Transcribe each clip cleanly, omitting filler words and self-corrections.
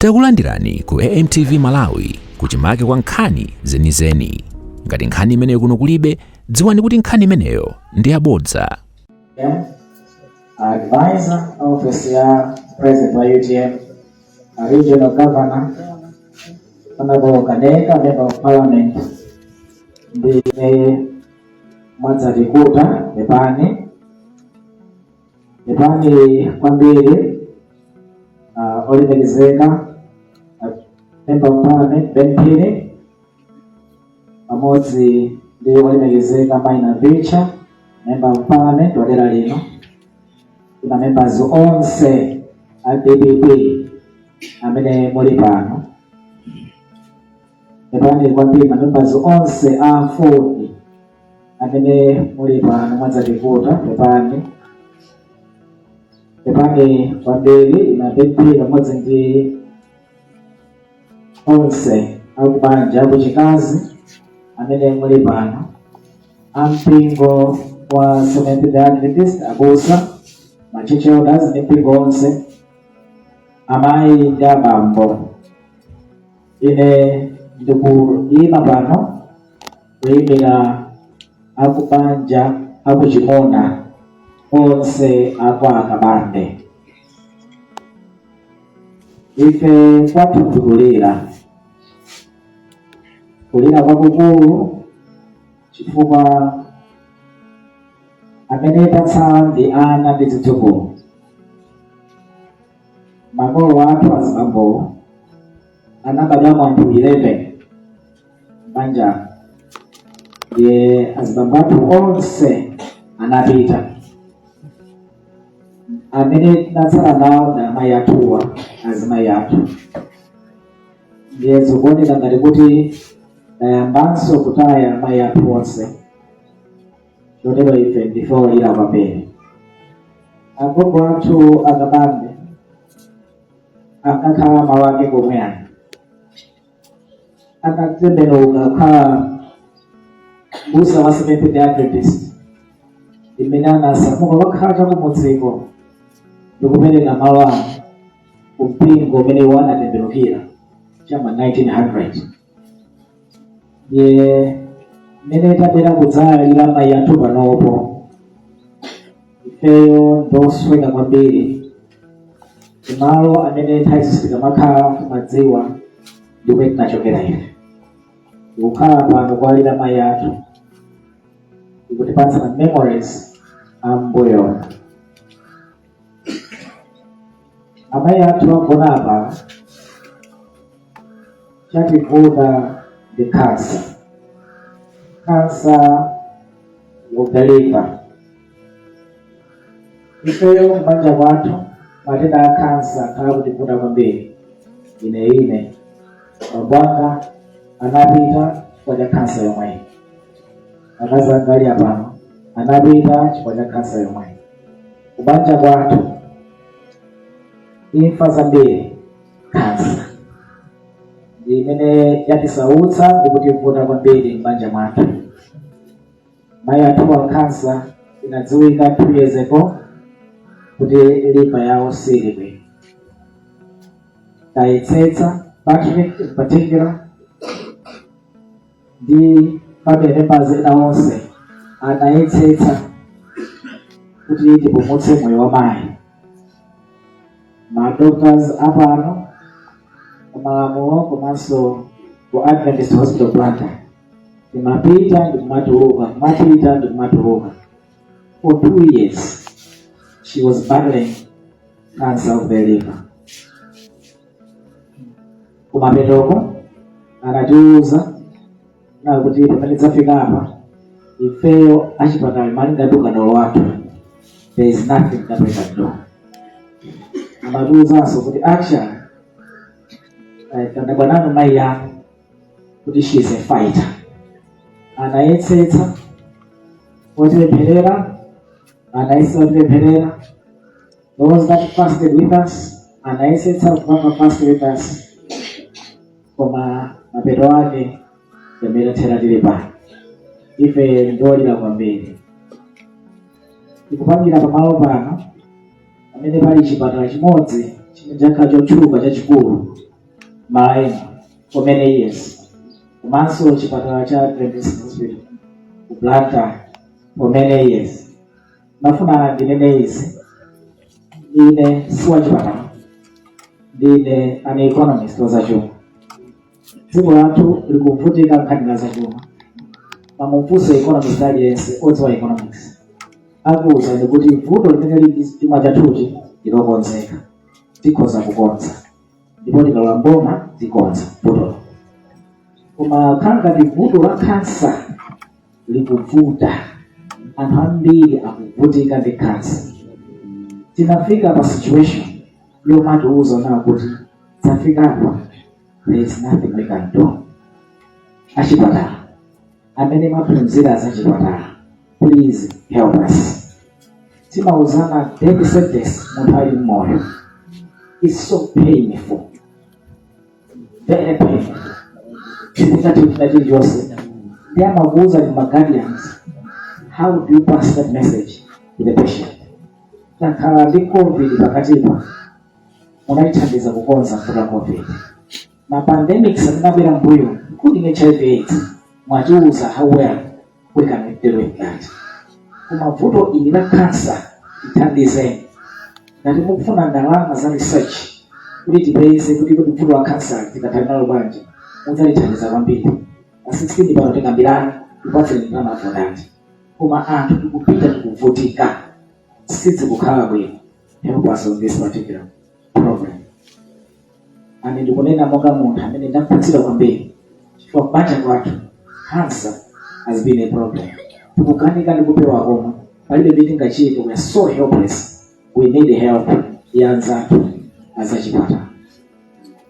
Takulandirani ku AMTV Malawi, kuchimake kwa nkhani zenizeni. Ngati nkhani imeneyo kuno kulibe, dziwani kuti nkhani imeneyo ndi yabodza. Advisor, office ya President wa UTM, a Regional Governor, Honorable Kaneka, Member of Parliament, ndi mwadzatikuta, pepani, pepani kwambiri. Olemekezeka Member of Parliament Ben Phiri pamodzi ndi olemekezeka Maina Vicha, Member of Parliament wa dera lino, ndi ma members onse a DPP amene muli pano, pepani kwambiri. Ma members onse a AFORD amene muli pano, mwadzatikuta, pepani, pepani kwambiri. Ina Ben Phiri pamodzi ndi onse akubanja akuchikazi amene muli pano, ampingo wa Seventh Day Adventist, abusa, ma church elders ndi mpingo onse, amayi ndi abambo, ine ndikuyima pano kuyimira akubanja akuchimuna onse akwa Akabambe. Ife kwathu ndikulira, kulira kwakukulu, chifukwa amene tatsala ndi ana ndi zidzukulu. Makolo athu azibambowo anabadwamo anthu 11 mbanja, ndiye azibambo athu onse anapita. Amene tinatsala nawo ndi amayi athuwa, azimayi athu. Ndiye zikuoneka ngati kuti tayambanso kutaya amayi athu onse. Chotero ife ndife olira kwambiri. Agogo athu Akabambe ankakhala malo ake komwe ano. Atatembenuka kukhala mbusa wa Seventh Day Adventist, imene anasamuka kukhala chakumudziko ndikupereka malo ano kumpingo umene iwo anatembenukira chama 1900. Ndiye mmene tabwera kudzalira mayi athu panopo, ifeyo ndosweka kwambiri. Malo amene nthawi zonse tikamakhala timadziwa ndi kumene tinachokera ife, tikukhala pano kuwalira mayi athu, ikutipatsa ma memories ambuyo. Amayi athu agona apa, chativuta ndi cancer, cancer of the liver. Ifeyo kubanja kwathu matenda a cancer akhala kutivuta kwambiri. Ine bambo anga anapita chifukwa cha cancer yomweyi. Akazi anga ali apano anapita chifukwa cha cancer yomweyi. Kubanja kwathu imfa zambiri, kansa ndi imene yatisautsa ndi kutivuta kwambiri m'banja mwathu. Mayi athu wa kansa inadziwika 2 years ago kuti liver yawo sili bwino. Tayetsetsa, Patrick in particular ndi family members ena onse anayetsetsa kuti tipulumutse moyo wa mayi. Ma doctors apano kumalamulo komanso ku Adventist Hospital Blantyre, timapita ndi kumatuluka, kumapita ndi kumatuluka. For 2 years she was battling cancer of the liver. Kumapetoko anatiuza na kuti pamene dzafika apa, ifeyo achipatala, malinga ndi ukadaulo wathu, there is nothing that we can do. Amatiuzanso kuti actually tadabwa nanu mayi yanu kuti she is a fighter. Anayetsetsa otipempherera, anayesetsa otipempherera. Those that fasted with us anayesetsa kupanga fast with us, koma mapeto ake pamene tathera tili pano. Ife ndiolira kwambiri. Tikupangira pamalo pano pamene pali chipatala chimodzi chimene chakhala chotchuka chachikulu. Malawi for many years, komanso chipatala cha Adventist Hospital ku Blantyre for many years. Mafuna ndinene izi: ine si wachipatala, ndine an economist wazachuma. Dziko lathu likuvutika nkhani la zachuma. Pamumfunse economist aliyense odziwa economics, akuwuzani kuti vuto limene lili chuma chathuchi ndilokonzeka, tikhoza kukonza, ndipo tikalowa mboma tikonza vutolo. Koma khala ngati vuto la khansa likuvuta, anthu ambiri akuvutika ndi khansa. Tinafika pa situation yomatiuza nawo kuti tafikapo, there is nothing we can do. Achipatala amene maphunzira zachipatala, please help us. Timauzana death sentence munthu ali mmoyo. It's so painful, very painful. Sitingathe kuchita chilichonse. Ndi amakuuza ni ma guardians, how do you pass that message to the patient? Takhala ndi COVID pakatipa, munatithandiza kukonza mfuta COVID. Ma pandemics amene abwera mbuyo, including HIV AIDS, mwatiuza how well we can deal with that. Koma vuto ili la cancer, tithandizeni. Ngati mukufuna ndalama za research kuti tipeze kuti vuto la cancer tingathane nalo bwanji, mudzatithandiza kwambiri. Pa 16 pano tikambirani, tipatseni ndalama for that. Koma anthu tikupita tikuvutika, sizikukhala bwino. Help us on this particular problem. And ndikunena monga munthu amene ndakhudzidwa kwambiri, chifukwa kubanja kwathu cancer has been a problem. Tikukanika ndi kupewa komwe, palibe ndi tingachite. We are so helpless. We need help ya anzathu azachipatala.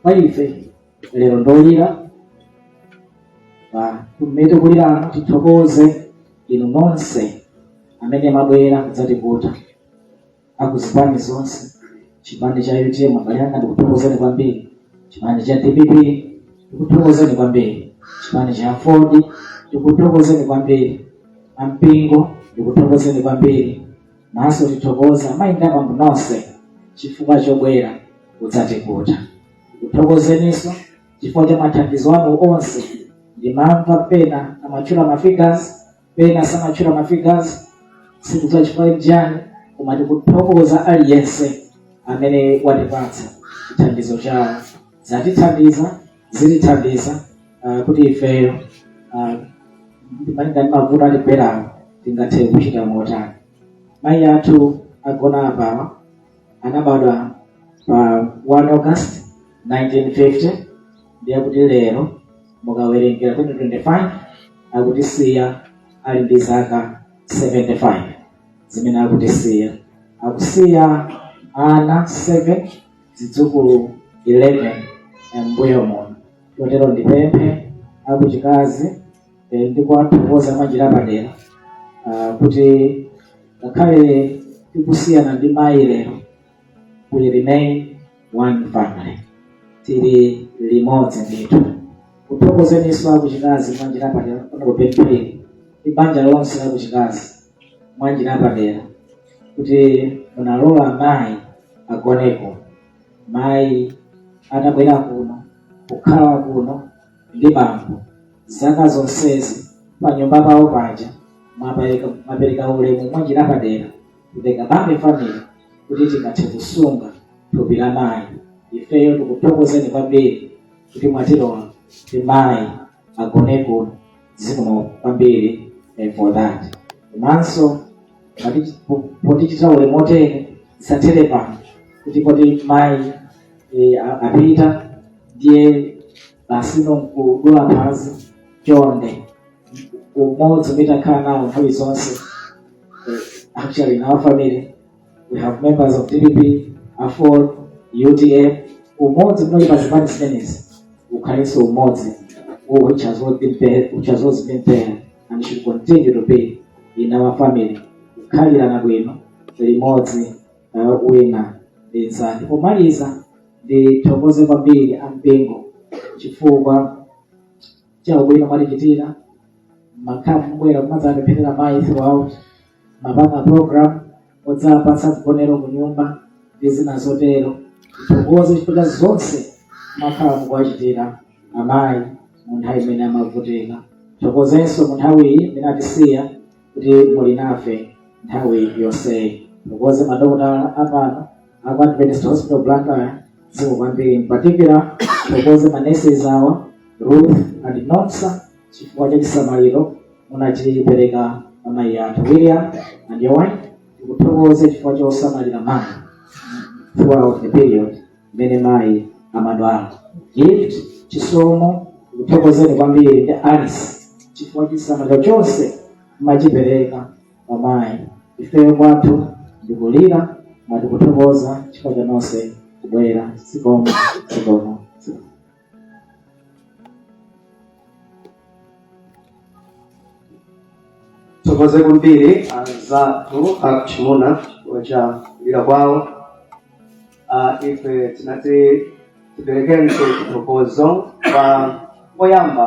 Kwa ife lero ndolira pa tumene kulirano. Tithokoze inu nonse amene mabwera kudzatikuta, akuzipani zonse. Chipani cha UTM, abale anga, ndikuthokozeni kwambiri. Chipani cha DPP, ndikuthokozeni kwambiri. Chipani cha AFORD, ndikuthokozeni kwambiri. Ampingo, ndikuthokozeni kwambiri. Maso tithokoza mayi ndi abambo nonse chifukwa chobwera kudzatikuta. Ndikuthokozeninso chifukwa cha mathandizo anu onse. Ndimamva pena amatchula ma figures, pena samatchula ma figures, sikudziwa chifukwa chani, koma tikuthokoza aliyense amene watipatsa chithandizo chawo. Zatithandiza, zitithandiza kuti ifeyo malinga ndi mavuto atigwerawo tingathe kuchita motani. Mayi athu agona apawa anabadwa pa 1 August 1950, ndiye kuti lero mukawerengera 2025 akutisiya ali ndi zaka 75 zimene akutisiya. Akusiya ana 7, zidzukulu 11 mbuyo muno. Chotero ndipemphe akuchikazi, ndikuwathokoza mwanjira padera kuti ngakhale tikusiyana ndi mayi lero, we remain one family, tili limodzi ndithu. Kuthokozeninso akuchikazi mwanjira padera, pano kupempheri ndi banja lonse lakuchikazi mwanjira padera kuti munalola mayi agoneko. Mayi atabwera kuno kukhala kuno ndi bambo zaka zonsezi pa nyumba pawo paja, mwapereka ulemu mwanjira padera kutenga bambe family kuti tingathe kusunga thupi la mayi. Ifeyo tikuthokozeni kwambiri kuti mwatilola kuti mayi agone kuno. Zikomo kwambiri for that. Komanso potichitira ulemu motere, zisathere pano kuti poti mayi apita ndiye basi nkudula phazi. Chonde, umodzi umene takhala nawo nthawi zonse, actually in our family we have members of DPP, AFORD, UTM. Umodzi umene uli pa zipani zimenezi ukhalenso umodzi which has always been there and should continue to be in our family, kukhalirana bwino limodzi wina ndi mnzake. Pomaliza, ndithokoze kwambiri ampingo chifukwa cha ubwino mwatichitira. Makhamu mbwera kumadzapempherera mayi throughout, mapanga program odzapatsa mgonero ku nyumba ndi zina zotero. Tithokoze chifukwa cha zonse Mwakhala mukuwachitira amayi mu nthawi imene amavutika. Thokozenso mu nthawi iyi imene atisiya kuti muli nafe nthawi yonseyi. Thokoze madokotala apano aku Adventist Hospital Blantyre, zikomo kwambiri. In particular, thokoze ma nurses awa, Ruth and Nonsa, chifukwa cha chisamaliro munachipereka amayi athu. William and your wife, tikuthokoze chifukwa chosamalira mayi throughout the period imene mayi amadwala. Gift, Chisomo, tikuthokozeni kwambiri ndi Alice chifukwa chisamaliro chonse mumachipereka pa mayi. Ifeyo kwathu ndikulira, mwatikuthokoza chifukwa cha nonse kubwera. Zikomo, zikomo, zikomo. Thokoze kwambiri anzathu akuchimuna chifukwa cha kulira kwawo. Ife tinati tiperekenso chithokozo kwa poyamba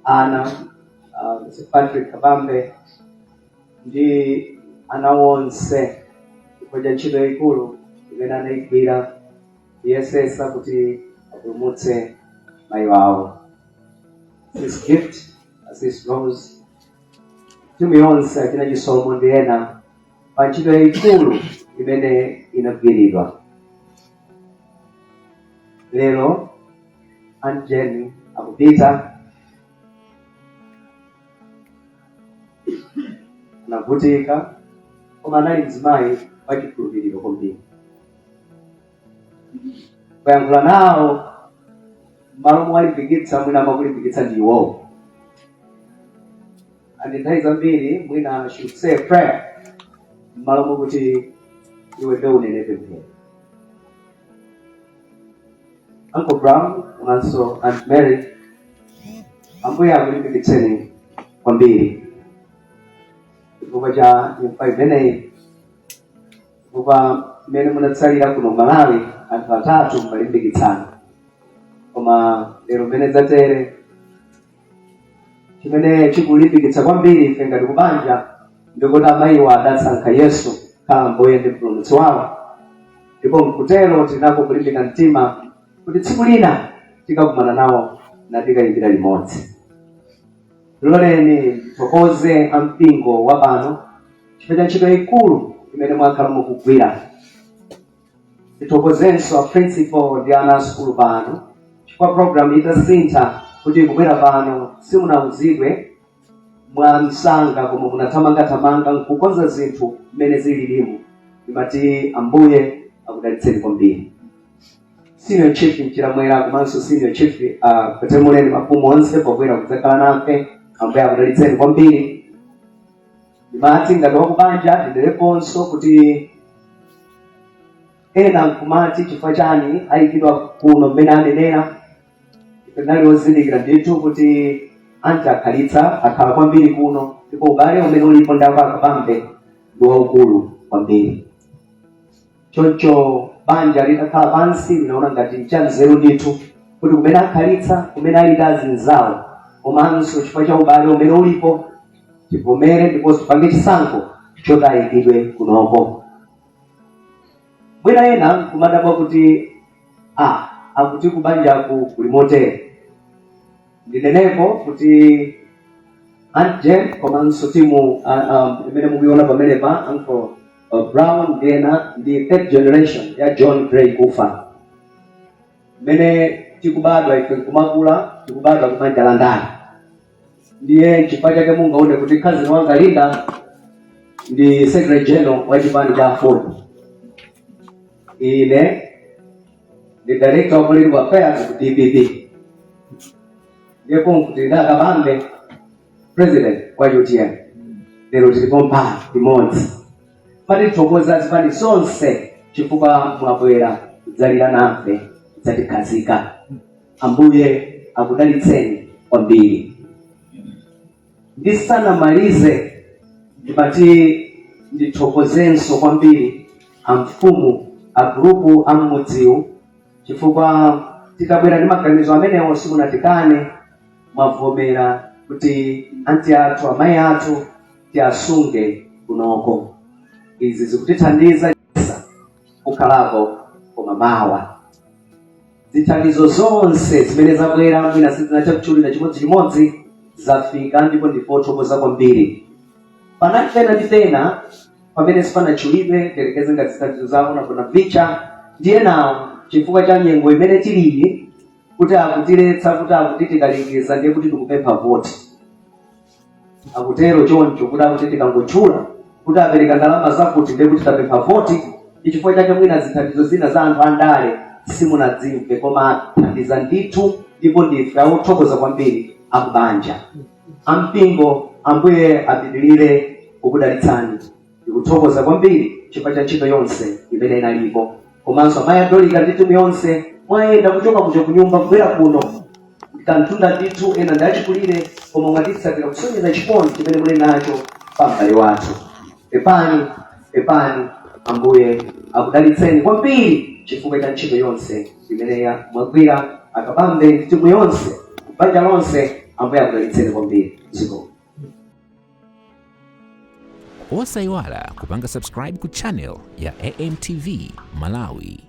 ana Mr. Patrick Kabambe ndi ana onse chifukwa cha ntchito yayikulu imene anayigwira kuyesesa kuti apulumutse mayi wawo. Sis Gift, Sis Rose, timu yonse achina Chisomo ndi ena pa ntchito yayikulu imene inagwiridwa. Lero Aunt Jenny akupita, anavutika koma anali mzimayi wachikhulupiriro kwambiri. Kuyankhula nawo m'malo mowalimbikitsa, mwina amakulimbikitsa ndi iwowo. And nthawi zambiri mwina should say a prayer m'malo mokuti iwe nde unene pemphero. Uncle Brown komanso Aunt Mary, Ambuye akulimbikitseni kwambiri chifukwa cha imfa imeneyi, chifukwa mmene munatsalira kuno Malawi anthu atatu mumalimbikitsana, koma lero mmene zatere, chimene chikulimbikitsa kwambiri ife ngati kubanja ndikuti amayiwa adasankha Yesu kukhala Mbuye ndi Mpulumutsi wawo, ndipo mkutero tinako kulimbika mtima kuti tsiku lina tikakumana nawo natikayimbira limodzi. Loleni ndithokoze ampingo wa pano chifukwa cha ntchito yayikulu imene mwakhala mukugwira. Tithokozenso a principal ndi ana a sukulu pano chifukwa program itasintha kuti ikubwera pano simunauzidwe mwa msanga, koma munathamangathamanga nkukonza zinthu mmene zililimu. Ndimati Ambuye akudalitseni kwambiri. Senior Chief Mchiramwera komanso Senior Chief Katemuleni, mafumu onse pobwera kudzakhala nafe, Ambuye akudalitseni kwambiri. Ndimati ngati wakubanja ndineneponso kuti ena nkumati chifukwa chani ayikidwa kuno mmene anenera, ife tinali ozindikira ndithu kuti anti akhalitsa akhala kwambiri kuno, ndipo ubale umene ulipo ndi a Kabambe ndi waukulu kwambiri. Choncho banja litakhala pansi linaona ngati nchanzeru ndithu kuti kumene akhalitsa, kumene ali ndi azinzawo, komanso chifukwa cha ubale umene ulipo, tivomere ndiponso tipange chisankho choti ayikidwe kunoko. Mwina ena nkumadabwa kuti akuti kubanjaku kuli motere. Ndinenepo kuti Aunt Jane komanso timu imene mukuiona pamenepa, Uncle Brown ndi ena, ndi third generation ya John Gray Kufa. Mmene tikubadwa ife nkumakula, tikubadwa kubanja la ndale. Ndiye chifukwa chake mungaone kuti cousin wanga Linda ndi secretary general wa chipani cha AFORD, ine ndi director wa political affairs ku DPP, ndiye konkuti ndakabambe president wa UTM. Lero tilipo mpha limodzi pati. Tithokoza zipani zonse chifukwa mwabwera kudzalira nafe, kudzatikhazika. Ambuye akudalitseni kwambiri. Ndisanamalize, ndimati ndithokozenso kwambiri amfumu a gulupu a mmudziwu chifukwa titabwera ndi maganizo amenewo simunatikane, mwavomera kuti anti athu, amayi athu, tiasunge kunoko. Izi zikutithandiza kukhalako koma mawa. Zithandizo zonse zimene zabwera, mwina sizinathe kutchulira chimodzimodzi, zafika ndipo ndife othokoza kwambiri. Panali pena ndi pena pamene sipanatchulidwe, tiyerekeze ngati zithandizo za Honorable Navicha ndi enawo, chifukwa cha nyengo imene tiliyi, kuti akutiletsa kuti akuti tikalengeza ndiye kuti tikupempha voti. Akutero choncho kuti akuti tikangotchula kuti apereka ndalama zakuti, ndiye kuti tapempha voti. Ndi chifukwa chake mwina zithandizo zina za anthu andale simunadzimve, koma athandiza ndithu ndipo ndife othokoza kwambiri akubanja, ampingo. Ambuye apitirire kukudalitsani. Ndikuthokoza kwambiri chifukwa cha ntchito yonse imene inalipo, komanso amayi adolika ndi timu yonse. Mwayenda kuchoka kuja kunyumba kubwera kuno, kantunda ndithu, ena ndi achikulire, koma mwatitsatira kusonyeza chikondi chimene muli nacho pa m'bale wathu. Pepani, pepani. Ambuye akudalitseni kwambiri chifukwa cha ntchito yonse imene mwagwira, akabambe ndi timu yonse, banja lonse. Ambuye akudalitseni kwambiri. Zikomo. Osayiwala kupanga subscribe ku channel ya AMTV Malawi.